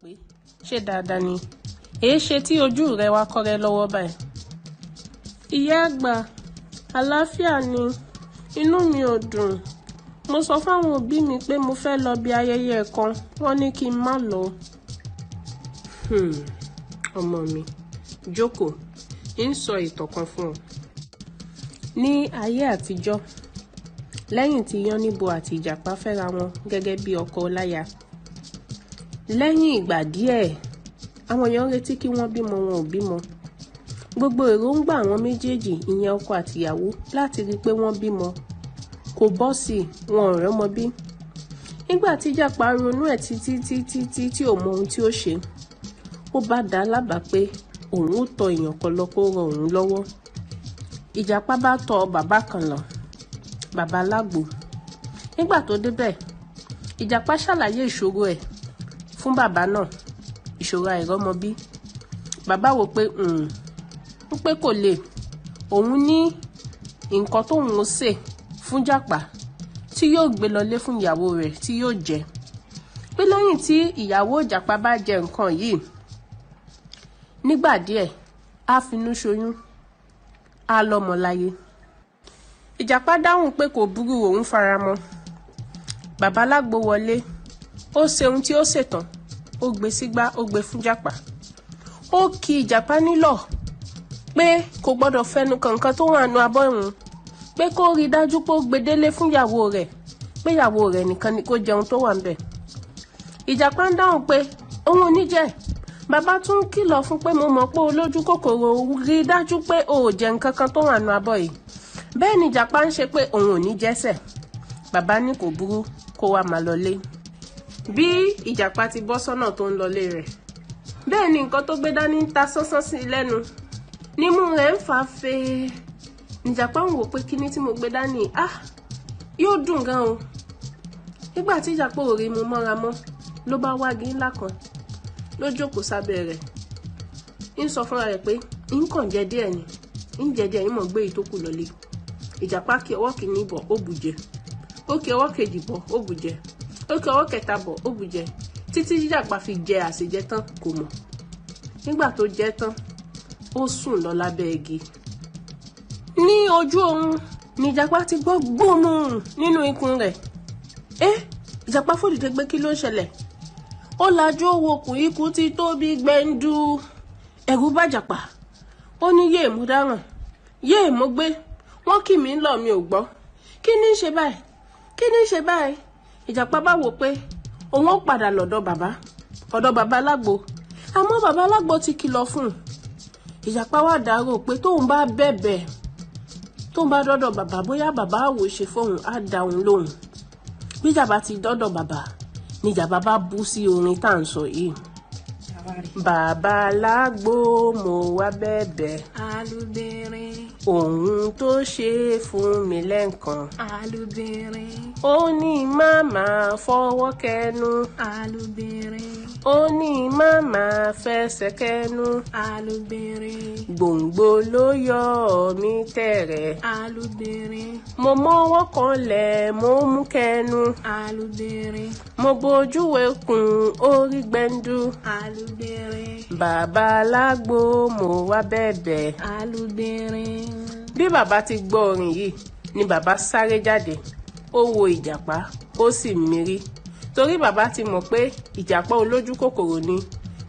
Pé ṣé dáadáa ni? Èé ṣe tí ojú rẹ wá kọ́rẹ́ lọ́wọ́ báyìí? Ìyá àgbà, àlàáfíà ni, inú mi ò dùn. Mo sọ fáwọn òbí mi pé mo fẹ́ lọ bí ayẹyẹ kan, wọ́n ní kí n má lọ. Ọmọ mi, jókòó, ń sọ ìtàn kan fún ọ. Ní ayé àtijọ́, lẹ́yìn tí Yánníbo àti Ìjàpá fẹ́ra wọn gẹ́gẹ́ bí ọkọ láya. Lẹ́yìn ìgbà díẹ̀, àwọn èèyàn retí kí wọ́n bímọ, wọn ò bímọ. Gbogbo èròǹgbà àwọn méjèèjì, ìyẹn ọkọ àtìyàwó, láti rí i pé wọ́n bímọ kò bọ́ sí i, wọn ò rọ́mọ bí. Nígbà tí Ìjàpá ronú ẹ̀ títí títí tí tí ò mọ ohun tí ó ṣe, ó bá dá a lábàá pé òun ó tọ èèyàn kan lọ kó ran òun lọ́wọ́. Ìjàpá bá tọ bàbá kan lọ, bàbá alágbo. Nígbà tó débẹ̀, Ìjàpá ṣàlàyé ìṣòro ẹ̀ fún bàbá náà, ìṣòro àìrọ́mọbí. Bàbá wò pé ń pé kò lè, òun ní nǹkan tóun ó sè fún Ìjàpá tí yóò gbé lọlé fún ìyàwó rẹ̀ tí yóò jẹ. Pé lẹ́yìn tí ìyàwó Ìjàpá bá jẹ nǹkan yìí, nígbà díẹ̀ á finú ṣoyún, á lọ́mọ láyé. Ìjàpá dáhùn pé kò burú, òun faramọ́. Bàbá alágbo wọlé, ó ṣe ohun tí ó ṣe tán, ó gbé sígbá, ó gbé fún Ìjàpá. Ó ki Ìjàpá nílọ̀ pé kò gbọ́dọ̀ fẹnu kan nǹkan tó wà nínú abọ́ òun, pé kó rí i dájú pé ó gbé délé fún ìyàwó rẹ̀, pé ìyàwó rẹ̀ nìkan ni kó jẹun tó wà ńbẹ̀. Ìjàpá ń dáhùn pé òun ò ní jẹ. Bàbá tún kìlọ̀ fún pé mo mọ̀ pé olójú kòkòrò, rí i dájú pé o ò jẹ nǹkan kan tó wà nínú abọ́ yìí. Bẹ́ẹ̀ ni Ìjàpá ń ṣe pé òun ò ní jẹ́sẹ̀. Bàbá ní kò burú, kó wá máa lọlé. Bí Ìjàpá ti bọ́ sọ́nà tó ń lọlé rẹ̀, bẹ́ẹ̀ ni nǹkan tó gbé dání ń ta sánsán sí i lẹ́nu. Nímú rẹ̀ ń fà á fèé. Ìjàpá ń wò pé kíní tí mo gbé dání, ah, yóò dùn gan o. Nígbà tí Ìjàpá ò rí mu mọ́ra mọ́, ló bá wági ńlá kan, ló jókòó sábẹ́ rẹ̀. Ń sọ fúnra rẹ̀ pé ń kàn jẹ díẹ̀ ni, ń jẹ díẹ̀, ń mọ̀ gbé ìtókù lọlé. Ìjàpá kí ọwọ́ kìíní bọ̀, ó bù jẹ. Ó kí ọwọ́ kejì bọ̀, ó bù jẹ. Ó kí ọwọ́ kẹta bọ̀, ó bù jẹ. Títí Ìjàpá fi jẹ àsèjẹ tán kò mọ̀. Nígbà tó jẹ tán, ó sùn lọ lábẹ́ igi. Ní ojú oorun ni Ìjàpá ti gbọ́ gbòmù nínú ikùn rẹ̀. Ìjàpá fòdìdé pé kí ló ń ṣẹlẹ̀? Ó lajú, ó wokùn, ikùn ti tóbi gbẹ̀ǹdù. Ẹ̀rù bá Ìjàpá. Ó ní yéè mo dáràn, yéè mo gbé. Wọ́n kì mí lọ, mi ò gbọ́. Kí ní í ṣe báyìí? Kí ní í ṣe báyìí? Ìjàpá bá wò pé òun ó padà lọ́dọ̀ bàbá, ọ̀dọ̀ bàbá alágbo. Àmọ́ bàbá alágbo ti kìlọ̀ fún un. Ìjàpá wá dárò pé tóun bá bẹ̀bẹ̀, tóun bá dọ́dọ̀ bàbá, bóyá bàbá àwò ṣe fóun, á dá òun lóhùn. Bí Ìjàpá ti dọ́dọ̀ bàbá, ni Ìjàpá bá bú sí orin tá à ń sọ yìí. Bàbá alágbo, mo wá bẹ̀bẹ̀. Alúbìnrin. Òun tó ṣe fún mi lẹ́ǹkan. Alúbìnrin. Ó ní má máa fọwọ́ kẹnu. Alúbìnrin. Ó ní má máa fẹsẹ̀ kẹnu. Alúbìnrin. Gbòǹgbò ló yọ mí tẹ̀rẹ̀. Alúbìnrin. Mo mọ́wọ́ kanlẹ̀, mo mú kẹnu. Alúbìnrin. Mo bojú ẹkùn, orí gbẹ̀ǹdù. Alúbìnrin. Bàbá alágbo, mo wá bẹ̀bẹ̀. Alúbìnrin. Bí bàbá ti gbọ́ orin yìí ni bàbá sáré jáde. Ó wo Ìjàpá, ó sì mírí. Torí bàbá ti mọ̀ pé Ìjàpá olójú kòkòrò ni,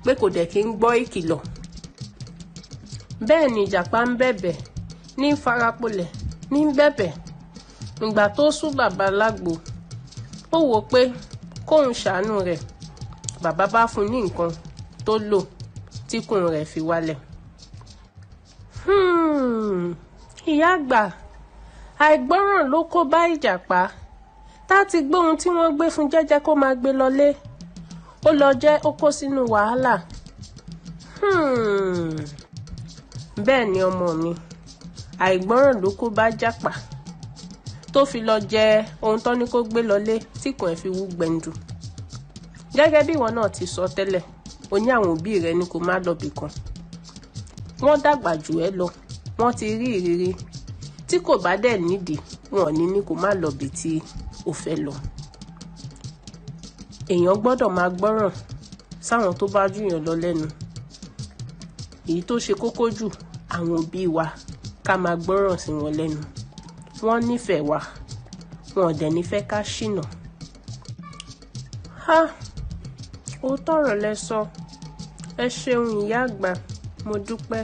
pé kò dẹ̀ kí ń gbọ́ ìkìlọ̀. Bẹ́ẹ̀ ni Ìjàpá ń bẹ̀bẹ̀, ní farapolẹ̀, ní bẹ̀bẹ̀. Ìgbà tó sú bàbá alágbo, ó wò pé kóun ṣàánú rẹ̀. Bàbá bá fún un ní nǹkan tó lò tíkùn rẹ̀ fi wálẹ̀. Ìyá àgbà, àìgbọ́ràn ló kó bá Ìjàpá. Tá ti gbé ohun tí wọ́n gbé fún jẹ́jẹ́ kó máa gbé lọlé. Ó lọ jẹ́ ó kó sínú wàhálà. Bẹ́ẹ̀ ni ọmọ mi, àìgbọ́ràn ló kó bá Ìjàpá tó fi lọ jẹ ohun tó ní kó gbé lọlé tíkùn ẹ̀ fi wú gbẹ̀ǹdù. Gẹ́gẹ́ bí ìwọ náà ti sọ tẹ́lẹ̀, o ní àwọn òbí rẹ ní kó má lọ bì kan. Wọ́n dàgbà jù ẹ́ lọ, wọ́n ti rí ìrírí. Tí kò bá dẹ̀ nídìí, wọn ò ní ní kó má lọ bì tí o fẹ́ lọ. Èèyàn gbọ́dọ̀ máa gbọ́ràn sáwọn tó bá jùyàn lọ lẹ́nu. Èyí tó ṣe kókó jù, àwọn òbí wa, ká máa gbọ́ràn sí wọn lẹ́nu. Wọ́n nífẹ̀ẹ́ wa, wọn ò dẹ̀ ní fẹ́ ká ṣìnà. Ha! Òótọ́ ọ̀rọ̀ lẹ sọ. Ẹ ṣeun ìyá àgbà, mo dúpẹ́.